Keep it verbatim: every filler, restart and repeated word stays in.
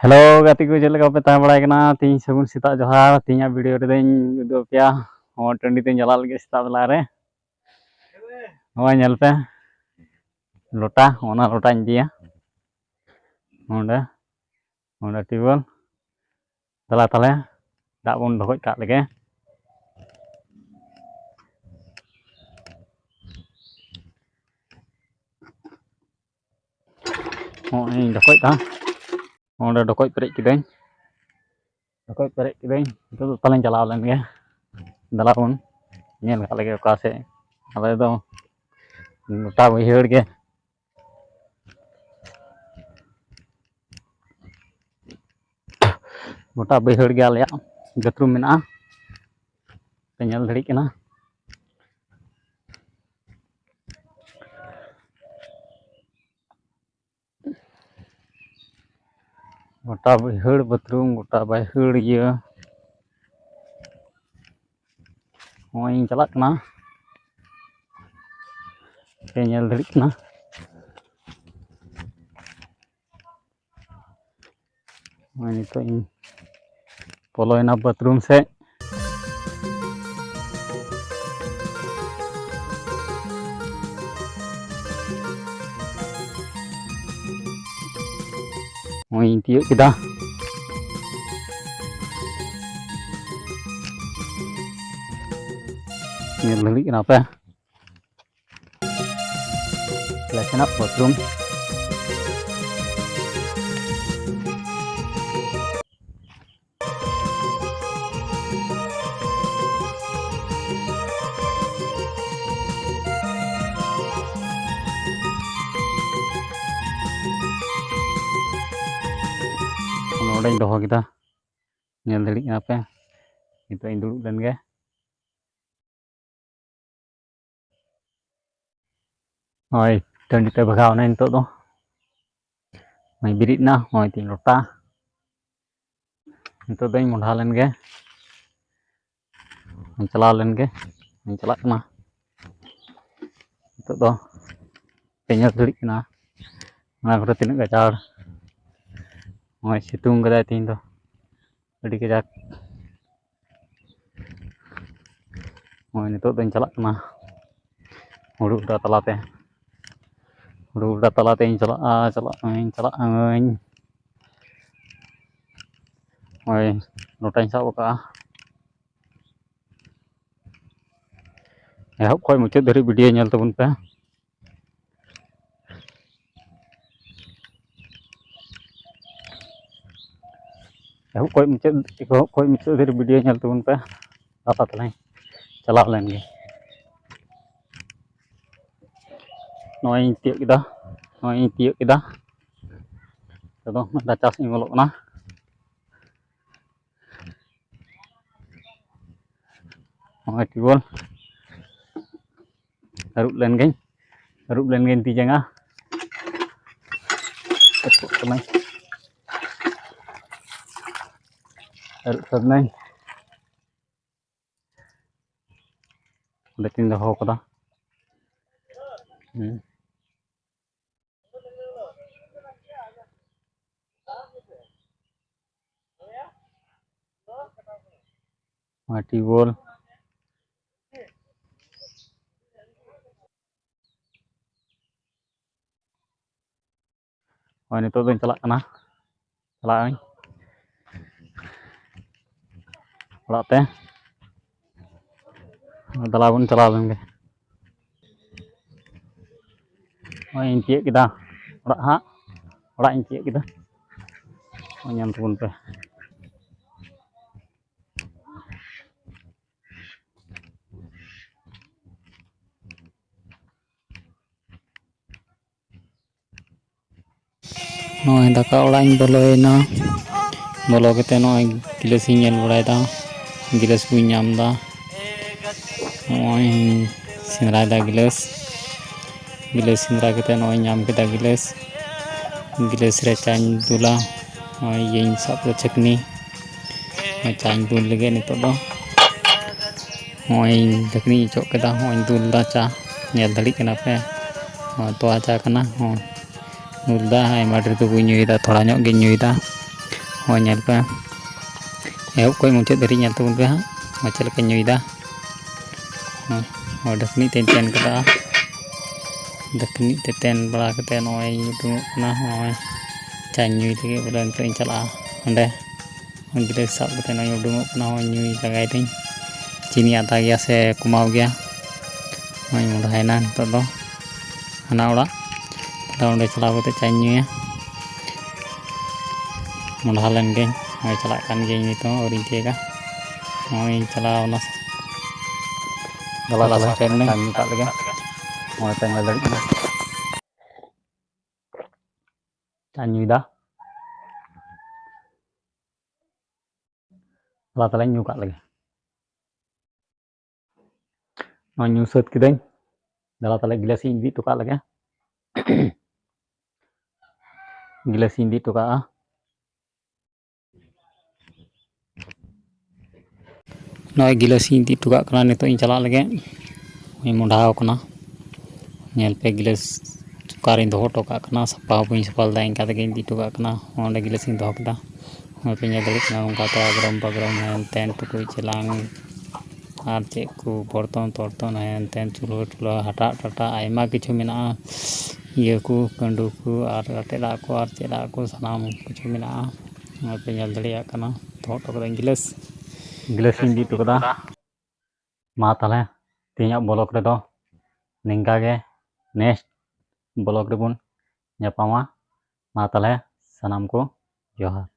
Hello ᱜᱟᱛᱮ ᱠᱚ, ᱪᱮᱫ ᱞᱮᱠᱟ ᱯᱮ ᱛᱟᱦᱮᱸ ᱵᱟᱲᱟᱭ ᱠᱟᱱᱟ? ᱛᱤᱦᱤᱧ ᱥᱟᱹᱜᱩᱱ ᱥᱮᱛᱟᱜ ᱡᱚᱦᱟᱨ᱾ ᱛᱤᱦᱤᱧᱟᱜ ᱵᱷᱤᱰᱤᱭᱳ ᱨᱮᱫᱚᱧ ᱩᱫᱩᱜ ᱟᱯᱮᱭᱟ, ᱦᱚᱸ, ᱴᱟᱺᱰᱤ ᱛᱮᱧ ᱪᱟᱞᱟᱜ ᱞᱟᱹᱜᱤᱫ ᱥᱮᱛᱟᱜ ᱵᱮᱞᱟ ᱨᱮ᱾ ᱱᱚᱜᱼᱚᱭ ᱧᱮᱞ ᱯᱮ, ᱞᱚᱴᱟ, ᱚᱱᱟ ᱞᱚᱴᱟᱧ ᱤᱫᱤᱭᱟ ᱱᱚᱸᱰᱮ, ᱱᱚᱸᱰᱮ ᱴᱤᱭᱩᱵᱚᱭᱮᱞ᱾ ᱫᱮᱞᱟ ᱛᱟᱦᱞᱮ ᱫᱟᱜ ᱵᱚᱱ ᱰᱷᱚᱠᱚᱡ ᱠᱟᱜ ᱞᱮᱜᱮ᱾ ᱦᱚᱸᱜᱼᱚᱭ ᱰᱷᱚᱠᱚᱡ ᱫᱟ, ᱚᱸᱰᱮ ᱰᱷᱚᱠᱚᱡ ᱯᱮᱨᱮᱡ ᱠᱤᱫᱟᱹᱧ, ᱰᱷᱚᱠᱚᱡ ᱯᱮᱨᱮᱡ ᱠᱤᱫᱟᱹᱧ᱾ ᱱᱤᱛᱚᱜ ᱫᱚ ᱛᱟᱦᱞᱮᱧ ᱪᱟᱞᱟᱣ ᱞᱮᱱ ᱜᱮ, ᱫᱮᱞᱟ ᱵᱚᱱ ᱧᱮᱞ ᱠᱟᱜ ᱞᱮᱜᱮ ᱚᱠᱟ ᱥᱮᱫ᱾ ᱟᱞᱮ ᱫᱚ ᱜᱚᱴᱟ ᱵᱟᱹᱭᱦᱟᱹᱲ ᱜᱮ, ᱜᱚᱴᱟ ᱵᱟᱹᱭᱦᱟᱹᱲ ᱜᱮ ᱟᱞᱮᱭᱟᱜ ᱵᱟᱛᱷᱨᱩᱢ ᱢᱮᱱᱟᱜᱼᱟ, ᱯᱮ ᱧᱮᱞ ᱫᱟᱲᱮᱭᱟᱜ ᱠᱟᱱᱟ᱾ ᱜᱚᱴᱟ ᱵᱟᱹᱭᱦᱟᱹᱲ ᱵᱟᱛᱷᱨᱩᱢ, ᱜᱚᱴᱟ ᱵᱟᱹᱭᱦᱟᱹᱲ ᱤᱭᱟᱹ᱾ ᱱᱚᱜᱼᱚᱭ ᱤᱧ ᱪᱟᱞᱟᱜ ᱠᱟᱱᱟ, ᱯᱮ ᱧᱮᱞ ᱫᱟᱲᱮᱭᱟᱜ ᱠᱟᱱᱟ᱾ ᱱᱚᱜᱼᱚᱭ ᱱᱤᱛᱚᱜ ᱤᱧ ᱵᱚᱞᱚᱭᱮᱱᱟ ᱵᱟᱛᱷᱨᱩᱢ ᱥᱮᱫ᱾ ᱱᱚᱜᱼᱚᱭ ᱤᱧ ᱛᱤᱭᱳᱜ ᱠᱮᱫᱟ᱾ ᱧᱮᱞ ᱫᱟᱲᱮᱭᱟᱜ ᱠᱟᱱᱟ ᱯᱮ᱾ ᱞᱮᱠᱟᱱᱟᱜ ᱵᱟᱛᱷᱨᱩᱢ᱾ ᱱᱚᱰᱮᱧ ᱫᱚᱦᱚ ᱠᱮᱫᱟ, ᱧᱮᱞ ᱫᱟᱲᱮᱭᱟᱜ ᱠᱟᱱᱟ ᱯᱮ᱾ ᱱᱤᱛᱚᱜ ᱤᱧ ᱫᱩᱲᱩᱵ ᱞᱮᱱ ᱜᱮ᱾ ᱱᱚᱜᱼᱚᱭ ᱴᱟᱺᱰᱤ ᱛᱮ ᱵᱷᱟᱜᱟᱣ ᱮᱱᱟᱹᱧ ᱱᱤᱛᱚᱜ ᱫᱚ᱾ ᱱᱚᱜᱼᱚᱭ ᱵᱮᱨᱮᱫ ᱮᱱᱟ, ᱱᱚᱜᱼᱚᱭ ᱛᱤᱧ ᱞᱚᱴᱟ᱾ ᱱᱤᱛᱚᱜ ᱫᱚᱧ ᱢᱚᱸᱰᱷᱟ ᱞᱮᱱ ᱜᱮ᱾ ᱪᱟᱞᱟᱣ ᱞᱮᱱ ᱜᱮ, ᱤᱧ ᱪᱟᱞᱟᱜ ᱠᱟᱱᱟ᱾ ᱱᱤᱛᱚᱜ ᱫᱚ ᱯᱮ ᱧᱮᱞ ᱫᱟᱲᱮᱭᱟᱜ ᱠᱟᱱᱟ ᱚᱱᱟ ᱠᱚᱨᱮ ᱛᱤᱱᱟᱹᱜ ᱜᱟᱡᱟᱲ᱾ ᱱᱚᱜᱼᱚᱭ ᱥᱤᱛᱩᱝ ᱠᱟᱫᱟᱭ ᱛᱮᱦᱮᱧ ᱫᱚ ᱟᱹᱰᱤ ᱠᱟᱡᱟᱠ᱾ ᱱᱚᱜᱼᱚᱭ ᱱᱤᱛᱚᱜ ᱫᱚᱧ ᱪᱟᱞᱟᱜ ᱠᱟᱱᱟ ᱦᱩᱲᱩ ᱜᱚᱰᱟ ᱛᱟᱞᱟᱛᱮ᱾ ᱦᱩᱲᱩ ᱜᱚᱰᱟ ᱛᱟᱞᱟᱛᱮᱧ ᱪᱟᱞᱟᱜᱼᱟ, ᱪᱟᱞᱟᱜ ᱟᱹᱧ, ᱪᱟᱞᱟᱜ ᱟᱹᱧ᱾ ᱱᱚᱜᱼᱚᱭ ᱞᱚᱴᱟᱧ ᱥᱟᱵ ᱟᱠᱟᱫᱼᱟ᱾ ᱮᱦᱚᱵ ᱠᱷᱚᱱ ᱢᱩᱪᱟᱹᱫ ᱫᱷᱟᱹᱨᱤᱡ ᱵᱷᱤᱰᱤᱭᱳ ᱧᱮᱞ ᱛᱟᱵᱚᱱ ᱯᱮ᱾ ᱮᱦᱚᱵ ᱠᱷᱚᱱ ᱢᱩᱪᱟᱹᱫ, ᱮᱦᱚᱵ ᱠᱷᱚᱱ ᱢᱩᱪᱟᱹᱫ ᱫᱷᱟᱹᱨᱤᱡ ᱵᱷᱤᱰᱤᱭᱳ ᱧᱮᱞ ᱛᱟᱵᱚᱱ ᱯᱮ᱾ ᱞᱟᱛᱟ ᱛᱟᱞᱟᱧ ᱪᱟᱞᱟᱣ ᱞᱮᱱ ᱜᱮ᱾ ᱱᱚᱜᱼᱚᱭ ᱤᱧ ᱛᱤᱭᱳᱜ ᱠᱮᱫᱟ, ᱱᱚᱜᱼᱚᱭ ᱤᱧ ᱛᱤᱭᱳᱜ ᱠᱮᱫᱟ᱾ ᱱᱤᱛᱚᱜ ᱫᱚ ᱢᱤᱫᱴᱟᱝ ᱪᱟᱥ ᱤᱧ ᱵᱚᱞᱚᱜ ᱠᱟᱱᱟ᱾ ᱱᱚᱜᱼᱚᱭ ᱴᱤᱭᱩᱵᱚᱞ ᱟᱹᱨᱩᱵ ᱞᱮᱱ ᱜᱮᱧ, ᱟᱹᱨᱩᱵ ᱞᱮᱱ ᱜᱮᱧ ᱛᱤ ᱡᱟᱸᱜᱟ᱾ ᱟᱹᱨᱩᱵ ᱠᱟᱹᱱᱟᱹᱧ, ᱟᱹᱨᱩᱵ ᱥᱟᱹᱛ ᱱᱟᱹᱧ᱾ ᱚᱸᱰᱮ ᱛᱤᱧ ᱫᱚᱦᱚ ᱠᱟᱫᱟ᱾ ᱦᱩᱸ᱾ ᱱᱚᱣᱟ ᱴᱤᱭᱩᱵᱚᱞ᱾ ᱦᱳᱭ, ᱱᱤᱛᱚᱜ ᱫᱚᱧ ᱪᱟᱞᱟᱜ ᱠᱟᱱᱟ, ᱪᱟᱞᱟᱜ ᱟᱹᱧ ᱚᱲᱟᱜ ᱛᱮ᱾ ᱫᱮᱞᱟ ᱵᱚᱱ ᱪᱟᱞᱟᱣ ᱞᱮᱱ ᱜᱮ᱾ ᱱᱚᱜᱼᱚᱭ ᱤᱧ ᱛᱤᱭᱳᱜ ᱠᱮᱫᱟ ᱚᱲᱟᱜ ᱦᱟᱸᱜ, ᱚᱲᱟᱜ ᱤᱧ ᱛᱤᱭᱳᱜ ᱠᱮᱫᱟ᱾ ᱱᱚᱜᱼᱚᱭ ᱧᱮᱞ ᱛᱟᱵᱚᱱ ᱯᱮ᱾ ᱱᱚᱜᱼᱚᱭ ᱫᱟᱠᱟ ᱚᱲᱟᱜ ᱤᱧ ᱵᱚᱞᱚᱭᱮᱱᱟ᱾ ᱵᱚᱞᱚ ᱠᱟᱛᱮ ᱱᱚᱜᱼᱚᱭ ᱜᱤᱞᱟᱹᱥ ᱤᱧ ᱧᱮᱞ ᱵᱟᱲᱟᱭᱮᱫᱟ, ᱜᱤᱞᱟᱹᱥ ᱠᱚᱧ ᱧᱟᱢ ᱮᱫᱟ᱾ ᱱᱚᱜᱼᱚᱭ ᱤᱧ ᱥᱮᱸᱫᱽᱨᱟᱭᱮᱫᱟ ᱜᱤᱞᱟᱹᱥ, ᱜᱤᱞᱟᱹᱥ ᱥᱮᱸᱫᱽᱨᱟ ᱠᱟᱛᱮ ᱱᱚᱜᱼᱚᱭ ᱧᱟᱢ ᱠᱮᱫᱟ ᱜᱤᱞᱟᱹᱥ᱾ ᱜᱤᱞᱟᱹᱥ ᱨᱮ ᱪᱟᱧ ᱫᱩᱞᱟ᱾ ᱱᱚᱜᱼᱚᱭ ᱤᱭᱟᱹᱧ ᱥᱟᱵ ᱠᱮᱫᱟ ᱪᱷᱟᱹᱠᱱᱤ, ᱱᱚᱜᱼᱚᱭ ᱪᱟᱧ ᱫᱩᱞ ᱞᱟᱹᱜᱤᱫ ᱱᱤᱛᱚᱜ ᱫᱚ᱾ ᱱᱚᱜᱼᱚᱭ ᱤᱧ ᱰᱷᱟᱹᱠᱱᱤᱧ ᱚᱪᱚᱜ ᱠᱮᱫᱟ, ᱱᱚᱜᱼᱚᱭ ᱤᱧ ᱫᱩᱞ ᱮᱫᱟ ᱪᱟ, ᱧᱮᱞ ᱫᱟᱲᱮᱭᱟᱜ ᱠᱟᱱᱟ ᱯᱮ, ᱱᱚᱜᱼᱚᱭ ᱛᱚᱣᱟ ᱪᱟ ᱠᱟᱱᱟ᱾ ᱦᱚᱸ, ᱧᱩᱭᱫᱟ, ᱟᱭᱢᱟ ᱰᱷᱮᱨ ᱫᱚ ᱵᱟᱹᱧ ᱧᱩᱭᱫᱟ, ᱛᱷᱚᱲᱟ ᱧᱚᱜ ᱜᱤᱧ ᱧᱩᱭᱫᱟ᱾ ᱱᱚᱜᱼᱚᱭ ᱧᱮᱞ ᱯᱮ, ᱮᱦᱚᱵ ᱠᱷᱚᱱ ᱢᱩᱪᱟᱹᱫ ᱫᱷᱟᱹᱨᱤᱡ ᱧᱮᱞ ᱛᱟᱵᱚᱱ ᱯᱮ ᱦᱟᱸᱜ, ᱱᱚᱜᱼᱚᱭ ᱪᱮᱫ ᱞᱮᱠᱟᱧ ᱧᱩᱭᱫᱟ᱾ ᱦᱮᱸ, ᱱᱚᱜᱼᱚᱭ ᱰᱷᱟᱹᱠᱱᱤ ᱛᱮᱧ ᱛᱮᱱ ᱠᱟᱫᱟ᱾ ᱰᱷᱟᱹᱠᱱᱤ ᱛᱮ ᱛᱮᱱ ᱵᱟᱲᱟ ᱠᱟᱛᱮ ᱱᱚᱜᱼᱚᱭ ᱤᱧ ᱩᱰᱩᱝᱚᱜ ᱠᱟᱱᱟ᱾ ᱱᱚᱜᱼᱚᱭ ᱪᱟᱧ ᱧᱩᱭ ᱞᱟᱹᱜᱤᱫ ᱵᱚᱞᱮ ᱱᱤᱛᱚᱜ ᱤᱧ ᱪᱟᱞᱟᱜᱼᱟ ᱚᱸᱰᱮ᱾ ᱜᱤᱞᱟᱹᱥ ᱥᱟᱵ ᱠᱟᱛᱮ ᱱᱚᱜᱼᱚᱭ ᱩᱰᱩᱝᱚᱜ ᱠᱟᱱᱟ, ᱱᱚᱜᱼᱚᱭ ᱧᱩᱭ ᱞᱟᱜᱟᱭ ᱫᱟᱹᱧ᱾ ᱪᱤᱱᱤ ᱟᱫᱟ ᱜᱮᱭᱟ ᱥᱮ ᱠᱚᱢᱟᱣ ᱜᱮᱭᱟ? ᱱᱚᱜᱼᱚᱭ ᱢᱚᱸᱰᱷᱟᱭᱮᱱᱟ ᱱᱤᱛᱚᱜ ᱫᱚ ᱦᱟᱱᱟ ᱚᱲᱟᱜ᱾ ᱛᱟᱦᱞᱮ ᱚᱸᱰᱮ ᱪᱟᱞᱟᱣ ᱠᱟᱛᱮ ᱪᱟᱧ ᱧᱩᱭᱟ᱾ ᱢᱚᱸᱰᱷᱟ ᱞᱮᱱ ᱜᱮᱧ, ᱱᱚᱜᱼᱚᱭ ᱪᱟᱞᱟᱜ ᱠᱟᱱ ᱜᱤᱭᱟᱹᱧ ᱱᱤᱛᱚᱜ ᱦᱚᱸ, ᱟᱹᱣᱨᱤᱧ ᱛᱤᱭᱟᱹᱜᱟ᱾ ᱱᱚᱜᱼᱚᱭ ᱤᱧ ᱪᱟᱞᱟᱣ ᱮᱱᱟ᱾ ᱫᱮᱞᱟ ᱛᱟᱦᱞᱮ ᱥᱮᱴᱮᱨ ᱱᱟᱹᱧ᱾ ᱪᱟᱧ ᱧᱩ ᱠᱟᱜ ᱞᱮᱜᱮ᱾ ᱱᱚᱜᱼᱚᱭ ᱯᱮ ᱧᱮᱞ ᱫᱟᱲᱮᱭᱟᱜ ᱠᱟᱱᱟ᱾ ᱪᱟᱧ ᱧᱩᱭᱫᱟ᱾ ᱫᱮᱞᱟ ᱛᱟᱦᱞᱮᱧ ᱧᱩ ᱠᱟᱜ ᱞᱮᱜᱮ᱾ ᱱᱚᱣᱟ ᱧᱩ ᱥᱟᱹᱛ ᱠᱤᱫᱟᱹᱧ᱾ ᱫᱮᱞᱟ ᱛᱟᱦᱞᱮ ᱜᱤᱞᱟᱹᱥ ᱤᱧ ᱤᱫᱤ ᱦᱚᱴᱚ ᱠᱟᱜ ᱞᱮᱜᱮ᱾ ᱜᱤᱞᱟᱹᱥ ᱤᱧ ᱤᱫᱤ ᱦᱚᱴᱚ ᱠᱟᱜᱼᱟ᱾ ᱱᱚᱜᱼᱚᱭ ᱜᱤᱞᱟᱹᱥ ᱤᱧ ᱤᱫᱤ ᱦᱚᱴᱚ ᱠᱟᱜ ᱠᱟᱱᱟ, ᱱᱤᱛᱚᱜ ᱤᱧ ᱪᱟᱞᱟᱜ ᱞᱟᱹᱜᱤᱫ᱾ ᱱᱚᱜᱼᱚᱭ ᱢᱚᱸᱰᱷᱟᱣ ᱠᱟᱱᱟ, ᱧᱮᱞ ᱯᱮ ᱜᱤᱞᱟᱹᱥ ᱚᱠᱟᱨᱤᱧ ᱫᱚᱦᱚ ᱦᱚᱴᱚ ᱠᱟᱜ ᱠᱟᱱᱟ, ᱥᱟᱯᱷᱟ ᱦᱚᱸ ᱵᱟᱹᱧ ᱥᱟᱯᱷᱟ ᱞᱮᱫᱟ, ᱤᱱᱠᱟ ᱛᱮᱜᱮᱧ ᱤᱫᱤ ᱦᱚᱴᱚ ᱠᱟᱜ ᱠᱟᱱᱟ᱾ ᱚᱸᱰᱮ ᱜᱤᱞᱟᱹᱥ ᱤᱧ ᱫᱚᱦᱚ ᱠᱮᱫᱟ᱾ ᱱᱚᱜᱼᱚᱭ ᱯᱮ ᱧᱮᱞ ᱫᱟᱲᱮᱭᱟᱜ ᱠᱟᱱᱟ, ᱱᱚᱝᱠᱟ ᱛᱮ ᱟᱜᱽᱨᱚᱢ ᱵᱟᱜᱽᱨᱚᱢ ᱦᱮᱱ ᱛᱮᱱ ᱴᱩᱠᱩᱡ ᱪᱮᱞᱟᱝ ᱟᱨ ᱪᱮᱫ ᱠᱚ ᱵᱚᱨᱛᱚᱱ ᱴᱚᱨᱛᱚᱱ ᱦᱮᱱ ᱛᱮᱱ ᱪᱩᱞᱦᱟᱹ ᱴᱩᱞᱦᱟᱹ ᱦᱟᱴᱟᱜ ᱴᱟᱴᱟᱜ ᱟᱭᱢᱟ ᱠᱤᱪᱷᱩ ᱢᱮᱱᱟᱜᱼᱟ᱾ ᱤᱭᱟᱹ ᱠᱚ ᱠᱟᱹᱸᱰᱩ ᱠᱚ ᱟᱨ ᱜᱟᱛᱮ ᱫᱟᱜ ᱠᱚ ᱟᱨ ᱪᱮᱫ ᱫᱟᱜ ᱠᱚ ᱥᱟᱱᱟᱢ ᱠᱤᱪᱷᱩ ᱢᱮᱱᱟᱜᱼᱟ᱾ ᱱᱚᱜᱼᱚᱭ ᱯᱮ ᱧᱮᱞ ᱫᱟᱲᱮᱭᱟᱜ ᱠᱟᱱᱟ, ᱫᱚᱦᱚ ᱦᱚᱴᱚ ᱠᱟᱹᱫᱟᱹᱧ ᱜᱤᱞᱟᱹᱥ᱾ ᱜᱤᱞᱟᱹᱥ ᱤᱧ ᱤᱫᱤ ᱦᱚᱴᱚ ᱠᱟᱫᱟ᱾ ᱢᱟ ᱛᱟᱦᱞᱮ ᱛᱮᱦᱮᱧᱟᱜ vlog ᱨᱮᱫᱚ ᱱᱤᱝᱠᱟ ᱜᱮ, next vlog ᱨᱮᱵᱚᱱ ᱧᱟᱯᱟᱢᱟ᱾ ᱢᱟ ᱛᱟᱦᱞᱮ ᱥᱟᱱᱟᱢ ᱠᱚ ᱡᱚᱦᱟᱨ᱾